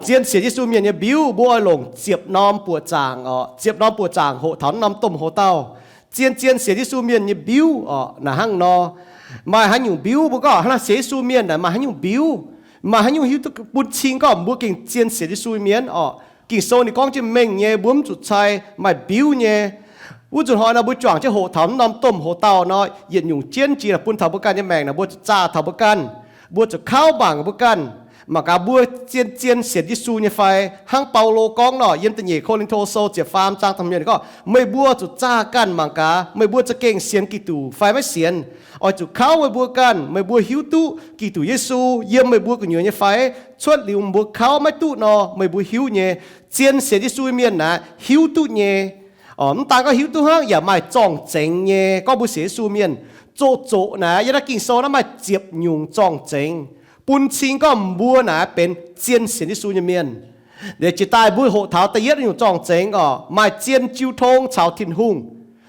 Zien sienx Yesu mienh nyei mbiuv, mbuo oix longc ziepc norm buoqc zaangc orqc. Ziepc norm buoqc zaangc hoqc taux naaiv norm domh hoc-dauh. Zien, zien sienx Yesu mienh nyei mbiuv orqc, naaic hnangv nor. Maaih haaix nyungc mbiuv mbuo gorngv hnangv naaiv sienx Yesu mienh naaic maaih haaix nyungc mbiuv, maaih haaix nyungc hiuv duqv bun cing gorngv mbuo gengh zien sienx Yesu mienh orqc. Ging-Sou ninh gorngv jienv mengh nyei, mbuo mv zuqc cai maaih mbiuv nyei. Wuov nzunc hnoi nor mbuo juangc jienv hoqc taux naaiv norm domh hoc-dauh nor, yietc nyungc jienv jiex bun taux mbuo ganh nyei maengc naaic, mbuo zuqc zaah taux mbuo ganh, mbuo zuqc kauv mangc mbuo ganh. Mangc gaax mbuo zien, zien sienx Yesu nyei fai. Hnangv Baulo gorngv nor, yiem da'nyeic Ko^lin^to Sou ziepc faam zaang da'hmz yiemc gorngv, meih mbuo zuqc zaah ganh mangc gaax meih mbuo za'gengh sienx Giduc fai maiv sienx. Oix zuqc kauv meih mbuo ganh, meih mbuo hiuv duqv Giduc Yesu yiem meih mbuo gu'nyuoz nyei fai? Cuotv liuz mbuo kauv maiv duqv nor, meih mbuo hiuv nyei. Zien sienx Yesu mienh naaic hiuv duqv nyei. Mv daan gorngv hiuv duqv hnangv, yaac maaih zorng-zengx nyei. Gorngv mbuo sienx Yesu mienh, zoqc zoqc naaic yiem naaiv Ging-Sou naaiv maaih ziepc nyungc zorng-zengx bun cing gorngv mbuo naaic benx zien sienx Yesu nyei mienh. Liuz jiex daaih mbuo hoqc taux da'yietv nyungc zorng-zengx orqc, maaih zien jiu tong caux Tin-Hungh.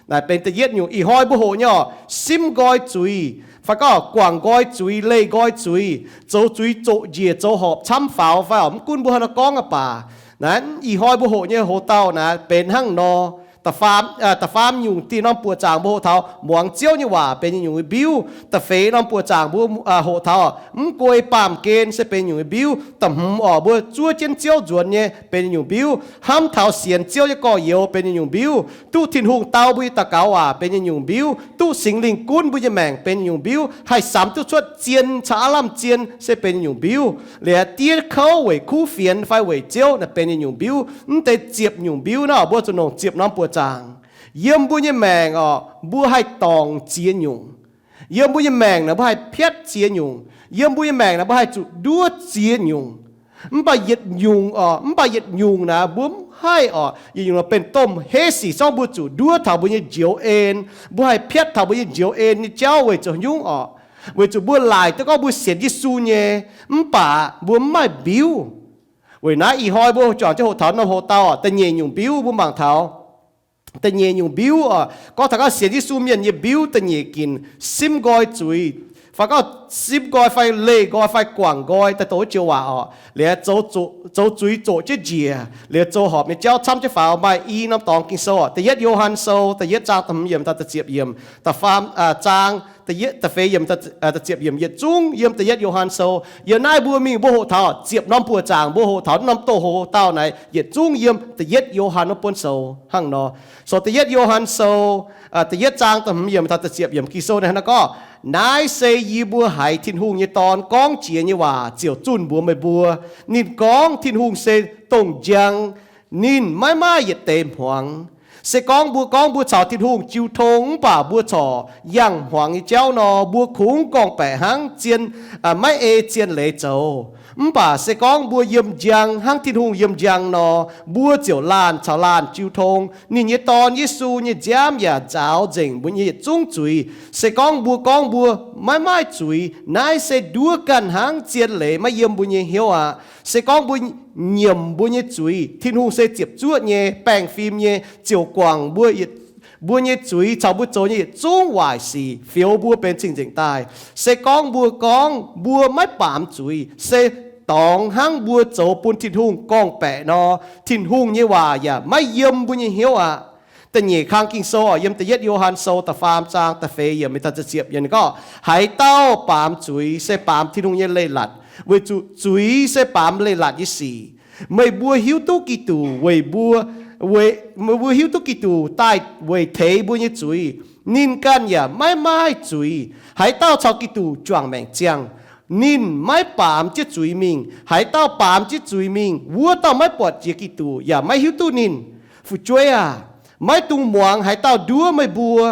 Naaic benx da'yietv nyungc. Ih hnoi mbuo hoqc nyei orqc, simv nqoi zuiz, fai gorngv guangc nqoi zuiz, leih nqoi zuiz, zoux zuiz zoqc njiec zoux horpc camv faaux fai orqc, mv gunv mbuo haaix nor gorngv aqv baac, naaiv ih hnoi mbuo hoqc nyei hoc-dauh naaiv benx hnangv nor. Da'faam nyungc, dieh norm buoqc zaangc mbuo hoqc taux muangx Ziouv nyei waac benx yietc nyungc nyei mbiuv. Da'feix norm buoqc zaangc mbuo hoqc taux mv guei baamh gen se benx nyungc nyei mbiuv. Da'hmz orqc, mbuo zuov jienv Ziouv nzuonx nyei benx yietc nyungc mbiuv. Hnamv taux sienx Ziouv nyei gorx-youz benx yietc nyungc mbiuv. Duqv Tin-Hungh dau mbuo nyei daux gaux waac benx yietc nyungc mbiuv. Duqv Singx Lingh gunv mbuo nyei maengc benx yietc nyungc mbiuv. Haih samx duqv cuotv zien caux aav lamh zien se benx yietc nyungc mbiuv. Liuz diev kouv weic kuv fienx fai weic Ziouv naaic benx yietc nyungc mbiuv. Mv deix ziepc nyungc mbiuv nor, mbuo zuqc longc ziepc norm buoqc zaangc. Yiem mbuo nyei maengc orqc, mbuo haih dorngc ziex nyungc. Yiem mbuo nyei maengc naaic mbuo haih piatv ziex nyungc. Yiem mbuo nyei maengc naaic mbuo haih zuqc nduov ziex nyungc. Mv baac yietc nyungc orqc, mv baac yietc nyungc naaic mbuo mv haih orqc, yietc nyungc naaic benx domh heiv sic zorngv mbuo zuqc nduov taux mbuo nyei njoux en. Mbuo haih piatv taux mbuo nyei njoux en nyei jauv weic zuqc haaix nyungc orqc? Weic zuqc mbuo laaic duqv gorngv mbuo sienx Yesu nyei, mv baac mbuo mv maaih mbiuv. Weic naaiv ih hnoi mbuo juangc jienv hoqc taux norm hoc-dauh da'nyeic nyungc mbiuv mbuo mangc taux. Da'nyeic nyungc mbiuv orqc, gorngv taux gorngv sienx Yesu mienh nyei mbiuv da'nyeic ginc, simv nqoi zuiz, fai gorngv simv nqoi fai leih nqoi fai guangc nqoi, daaih douc wuov joux waac orqc. Liuz zoux zuiz zoqc jienv njiec, liuz zoux horpc nyei jauv camv jienv faaux. Maaih i norm dorngx Ging-Sou orqc, da'yietv Yo^han Sou da'yietv zaang da'hmz yiemc taux da'ziepc yiemc, da'faam zaang da'feix yiemc, da'ziepc yiemc, yietc zungv yiem da'yietv Yo^han Sou. Yiem naaiv mbuo mingh mbuo hoqc taux ziepc norm buoqc zaangc, mbuo hoqc taux norm doh hoc-dauh naaiv yietc zungv yiem da'yietv Yo^han wuov buonv sou hnangv nor. So da'yietv Yo^han Sou da'yietv zaang da'hmz yiemc taux da'ziepc yiemc Ging-Sou naaiv hnangv naaiv gorngv, naaiv se yie mbuo haiz Tin-Hungh nyei Dorn gorngv jiex nyei waac ziouc zunh mbuox meih mbuo. Ninh gorngv Tin-Hungh se dongh njang, ninh maiv maaih yietc deix hmuangx. Se gorngv mbuo gorngv mbuo caux Tin-Hungh jiu tong mv baac mbuo corc yangh hmuangx nyei jauv nor, mbuo kungx gorngv-baeqc hnangv zien, maiv ei zien leiz zoux. Mv baac se gorngv mbuo yiem njang hnangv Tin-Hungh yiem njang nor, mbuo ziouc laanh caux laanh jiu tong. Ninh nyei Dorn, Yesu, nyei nziaamv yaac nzaaux nzengc mbuo nyei yietc zungv zuiz. Se gorngv mbuo gorngv mbuo maiv maaih zuiz, naaiv se nduov ganh hnangv, zien leiz maiv yiem mbuo nyei hnyouv aqv. Se gorngv mbuo nyiemc mbuo nyei zuiz, Tin-Hungh se ziepc zuoqv nyei, baengh fim nyei, ziouc guangc mbuo, mbuo nyei zuiz caux mbuo zoux nyei yietc zungv waaic sic, fioux mbuo benx cing-nzengc daaih. Se gorngv mbuo gorngv mbuo maiv baamz zuiz, se dorngx hnangv mbuo zoux bun Tin-Hungh gorngv-baeqc nor, Tin-Hungh nyei waac yaac maiv yiem mbuo nyei hnyouv aqv. Da'nyeic kang Ging-Sou orqc, yiem da'yietv Yo^han Sou da'faam zaang da'feix yiemc mingh taux da'ziepc yiemc gorngv, haaix dauh baamz zuiz se baamz Tin-Hungh nyei leiz-latc, weic zuqc zuiz se baamz leiz-latc nyei sic. Meih mbuo hiuv duqv Giduc weic mbuo, meih mbuo hiuv duqv Giduc daaih weic teix mbuo nyei zuiz. Ninh ganh yaac maiv maaih zuiz. Haaix dauh caux Giduc juangc maengc ziangh, ninh maiv baamz jienv zuiz mingh. Haaix dauh baamz jienv zuiz mingh, wuov dauh maiv buatc jiex Giduc yaac maiv hiuv duqv ninh. Fu'jueiv aah! Maiv dungx muangx haaix dauh nduov meih mbuo.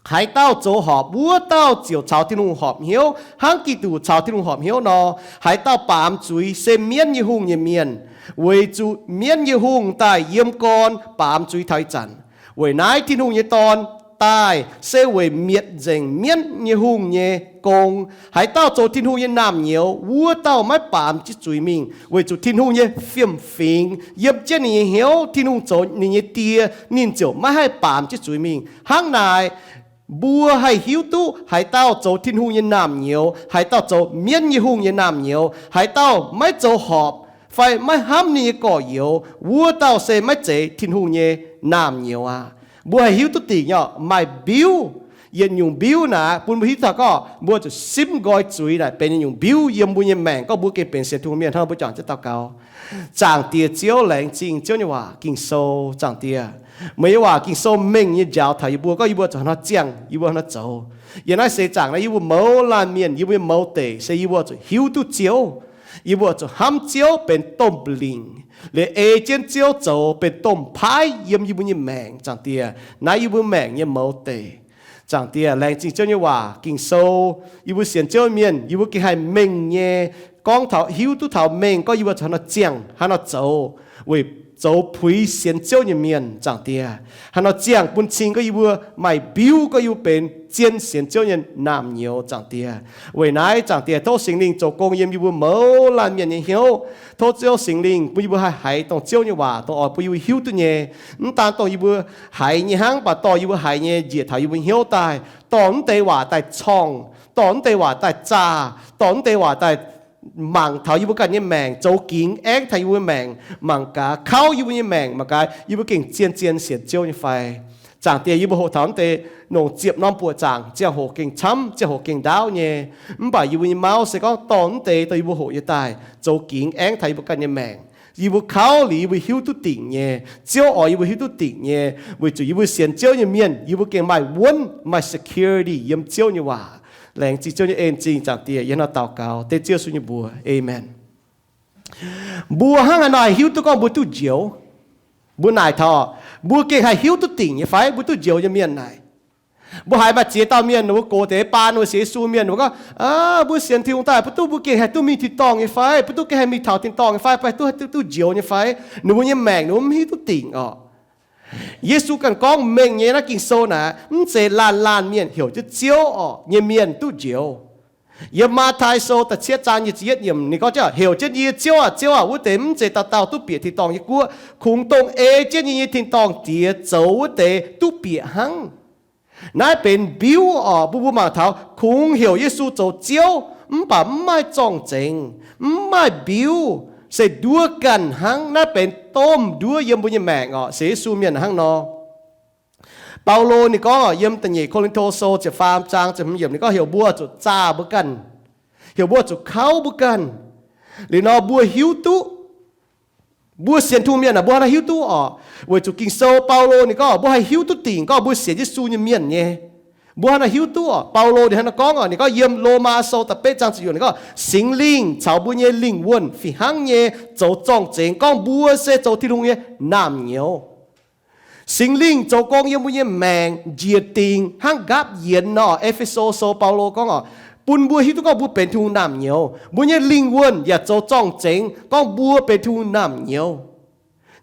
Haaix dauh zoux horpc, wuov dauh ziouc caux Tin-Hungh horpc hnyouv, hnangv Giduc caux Tin-Hungh horpc hnyouv nor. Haaix dauh baamz zuiz se mienv nyei hungh nyei mienh, weic zuqc mienv nyei hungh daaih yiem gorn baamz zuiz taux ih zanc. Weic naaiv Tin-Hungh nyei Dorn daaih se weic mietc nzengc mienv nyei hungh nyei gong. Haaix dauh zoux Tin-Hungh nyei naamh nyouz, wuov dauh maiv baamz jienv zuiz mingh, weic zuqc Tin-Hungh nyei fiem-fingx yiem jienv ninh nyei hnyouv. Tin-Hungh zoux ninh nyei Die, ninh ziouc maiv haih baamz jienv zuiz mingh. Hnangv naaic, mbuo haih hiuv duqv haaix dauh zoux Tin-Hungh nyei naamh nyouz, haaix dauh zoux mienv nyei hungh nyei naamh nyouz. Haaix dauh maiv zoux horpc, fai maiv hnamv ninh nyei gorx-youz, wuov dauh se maiv zeiz Tin-Hungh nyei naamh nyouz aqv. Mbuo haih hiuv duqv dingc nyei orqc, maaih mbiuv, yietc nyungc mbiuv naaic bun mbuo hiuv taux gorngv mbuo zuqc simv nqoi zuiz naaic benx yietc nyungc mbiuv yiem mbuo nyei maengc, gorngv mbuo gengh benx sienx Tin-Hungh mienh hnangv mbuo juangc jienv daux gaux. Zaangc Diex Ziouv, laengz zingh Ziouv nyei waac, Ging-Sou. Zaangc Diex, meih nyei waac Ging-Sou mengh nyei njaaux taux yie mbuo, gorngv yie mbuo zuqc haaix nor ziangh, yie mbuo haaix nor zoux. Yiem naaiv seix zaangc naaiv yie mbuo mouz laanh mienh, yie mbuo nyei mouz deic se yie mbuo zuqc hiuv duqv Ziouv. Yie mbuo zuqc hnamv Ziouv benx domh mbu'lingc, liuz ei jienv Ziouv zoux benx domh paaiv yiem yie mbuo nyei maengc, Zaangc Diex. Naaiv yie mbuo maengc nyei mouz deic. Zaangc Diex, laengz zingh Ziouv nyei waac Ging-Sou. Yie mbuo sienx Ziouv mienh, yie mbuo gengh haih mengh nyei gorngv taux, hiuv duqv taux mengh gorngv yie mbuo zuqc haaix nor ziangh, haaix nor zoux, weic zoux puix sienx Ziouv nyei mienh, Zaangc Diex. Haaix nor ziangh bun cing gorngv yie mbuo maaih mbiuv gorngv yie mbuo benx zien sienx Ziouv nyei naamh nyouz, Zaangc Diex. Weic naaiv, Zaangc Diex, tov Singx Lingh zoux gong yiem yie mbuo mouz laanh mienh nyei hnyouv. Tov Ziouv Singx Lingh bun yie mbuo haih haiz dongh Ziouv nyei waac, dongh oix bun yie mbuo hiuv duqv nyei. Mv daan dongh yie mbuo haiz nyei hnangv, mv baac dorh yie mbuo haiz nyei njiec taux yie mbuo hnyouv daaih, dorh mv deix waac daaih corngh, dorh mv deix waac daaih zaah, dorh mv deix waac daaih mangc taux yie mbuo ganh nyei maengc, zoux gingx aengv taux yie mbuo maengc, mangc gaax kauv yie mbuo nyei maengc, mangc gaax yie mbuo gengh zien-zien sienx Ziouv nyei fai. Zaangc Diex, yie mbuo hoqc taux mv deix nongc ziepc norm buoqc zaangc, ziangh hoc gengh camv, ziangh hoc gengh ndaauv nyei. Mv baac yie mbuo nyei mauv se gorngv dorh mv deix dongh yie mbuo hoqc nyei daaih zoux gingx aengv taux yie mbuo ganh nyei maengc. Yie mbuo kauv liuz yie mbuo hiuv duqv dingc nyei. Ziouv oix yie mbuo hiuv duqv dingc nyei, weic zuqc yie mbuo sienx Ziouv nyei mienh, yie mbuo gengh maaih wuonv, maaih security yiem Ziouv nyei waac. Laengz zingh Ziouv nyei en zingh, Zaangc Diex. Yie hnangv nor daux gaux dengv Ziouv Yesu nyei mbuox, aamen. Mbuo hnangv haaix nor haih hiuv duqv gorngv mbuo duqv njoux? Mbuo naaic taux, mbuo gengh haih hiuv duqv dingc nyei fai mbuo duqv njoux nyei mienh naaic? Mbuo haiz maaih ziex dauh mienh, ninh mbuo gox deix baan ninh mbuo sienx Yesu mienh, ninh mbuo gorngv, Aa, mbuo sienx Tin-Hungh daaih, mbuo duqv, mbuo gengh haih duqv mingh tin-dorngh nyei fai? Mbuo duqv gengh haih mingh taux tin-dorngh nyei fai? Mbuo haih duqv, duqv, duqv njoux nyei fai? Ninh mbuo nyei maengc ninh mbuo mv hiuv duqv dingc orqc. Yesu ganh gorngv mengh nyei naaiv Ging-Sou naaic, mv zeiz laanh laanh mienh heuc jienv Ziouv orqc nyei mienh duqv njoux. Yiem Matv^taai Sou da'cietv zaang nyic ziepc yietv yiemc ninh gorngv, Heuc jienv yie, Ziouv aah, Ziouv aah, wuov deix mv zeiz dauh dauh duqv bieqc tin-dorngh nyei guoqv, kungx dongh ei jienv yie nyei tin-dorngh Diex zoux wuov deix duqv bieqc hnangv. Naaiv benx mbiuv orqc. Mbuo, mbuo mangc taux kungx heuc Yesu zoux Ziouv mv baac mv maaih zorng-zengx, mv maaih mbiuv, se nduov ganh hnangv. Naaiv benx domh nduov yiem mbuo nyei maengc orqc. Sienx Yesu mienh hnangv nor. Baulo ninh gorngv orqc, yiem da'nyeic Ko^lin^to Sou ziepc faam zaang ziepc hmz yiemc ninh gorngv, Heuc mbuo zuqc zaah mbuo ganh, heuc mbuo zuqc kauv mbuo ganh. Liuz nor mbuo hiuv duqv, mbuo sienx Tin-Hungh mienh aah, mbuo hnangv naaiv hiuv duqv orqc. Weic zuqc Ging-Sou Baulo ninh gorngv mbuo haih hiuv duqv dingc gorngv mbuo sienx Yesu nyei mienh nyei. Mbuo hnangv naaiv hiuv duqv orqc. Baulo ninh hnangv naaiv gorngv orqc, ninh gorngv yiem Lomaa Sou da'betv zaang ziepc yietc yiemc ninh gorngv, Singx Lingh caux mbuo nyei lingh wuonh fih hnangv nyei zoux zorng-zengx gorngv mbuo se zoux Tin-Hungh nyei naamh nyouz. Singx Lingh zoux gong yiem mbuo nyei maengc njiec dingc hnangv nqaapv yienx nor. E^fe^so Sou Baulo gorngv orqc, bun mbuo hiuv duqv gorngv mbuo benx Tin-Hungh naamh nyouz. Mbuo nyei lingh wuonh yaac zoux zorng-zengx gorngv mbuo benx Tin-Hungh naamh nyouz.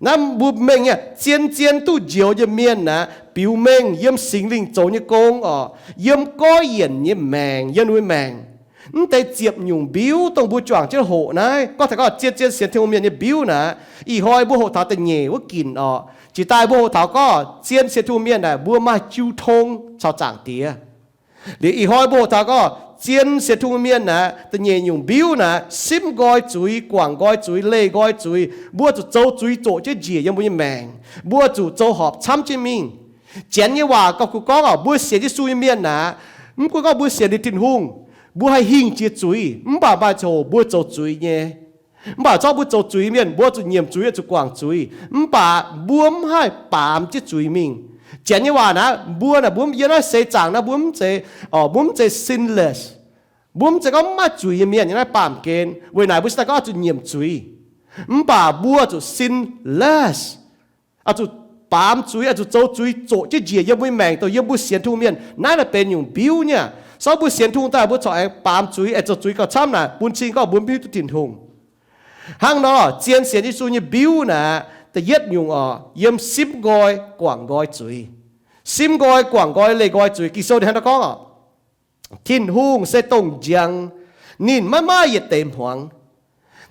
Naaiv mbuo mengh nyei zien-zien duqv njoux nyei mienh aeqv, biux mengh yiem Singx Lingh zoux nyei gong orqc, yiem goiv yienc nyei maengc, yiem ninh nyei maengc. Mv deix ziepc nyungc mbiuv dongh mbuo juangc jienv hoqc naaiv, gorngv taux gorngv zien-zien sienx Tin-Hungh mienh nyei mbiuv naaiv, ih hnoi mbuo hoqc taux da'nyeic wuov ginc orqc. Jiex daaih mbuo hoqc taux gorngv zien sienx Tin-Hungh mienh aeqv, mbuo maaih jiu tong caux Zaangc Diex. Liuz ih hnoi mbuo hoqc taux gorngv zien sienx Tin-Hungh mienh aeqv, da'nyeic nyungc mbiuv naaiv, simv nqoi zuiz, guangc nqoi zuiz, leih nqoi zuiz. Mbuo zuqc zoux zuiz zoqc jienv njiec yiem mbuo nyei maengc. Mbuo zuqc zoux horpc camv jienv mingh. Janx nyei waac gauh kungx gorngv orqc, mbuo sienx Yesu nyei mienh aeqv, mv gunv gorngv mbuo sienx liuz Tin-Hungh, mbuo haih hingh jiex zuiz, mv baac maaih ziangh hoc mbuo zoux zuiz nyei. Mv baac zorqv mbuo zoux zuiz mienh, mbuo zuqc nyiemc zuiz, zuqc guangc zuiz, mv baac mbuo mv haih baamz jienv zuiz mingh. Janx nyei waac naaiv, mbuo naaic, mbuo yiem naaiv seix zaangc naaiv, mbuo mv zeiz, mbuo mv zeiz sinless. Mbuo mv zeiz gorngv mv maaih zuiz nyei mienh yiem naaiv baamh gen. Weic naaic mbuo cingx daaih gorngv oix zuqc nyiemc zuiz. Mv baac mbuo zuqc sinless, oix zuqc baamz zuiz, oix zuqc zoux zuiz zoqc jienv njiec yiem mbuo nyei maengc, dongh yiem mbuo sienx Tin-Hungh mienh. Naaiv naaic benx nyungc mbiuv nyei. Sorng mbuo sienx Tin-Hungh daaih mbuo corc aengx baamz zuiz, aengx zoux zuiz gauh camv naaic, bun cing gorngv mbuo mv hiuv duqv Tin-Hungh. Hnangv nor, zien sienx Yesu nyei mbiuv naaic, da'yietv nyungc orqc, yiem simv nqoi guangc nqoi zuiz. Simv nqoi guangc nqoi leih nqoi zuiz. Ging-Sou ninh hnangv naaiv gorngv orqc, Tin-Hungh se dongh njang, ninh maiv maaih yietc deix hmuangx.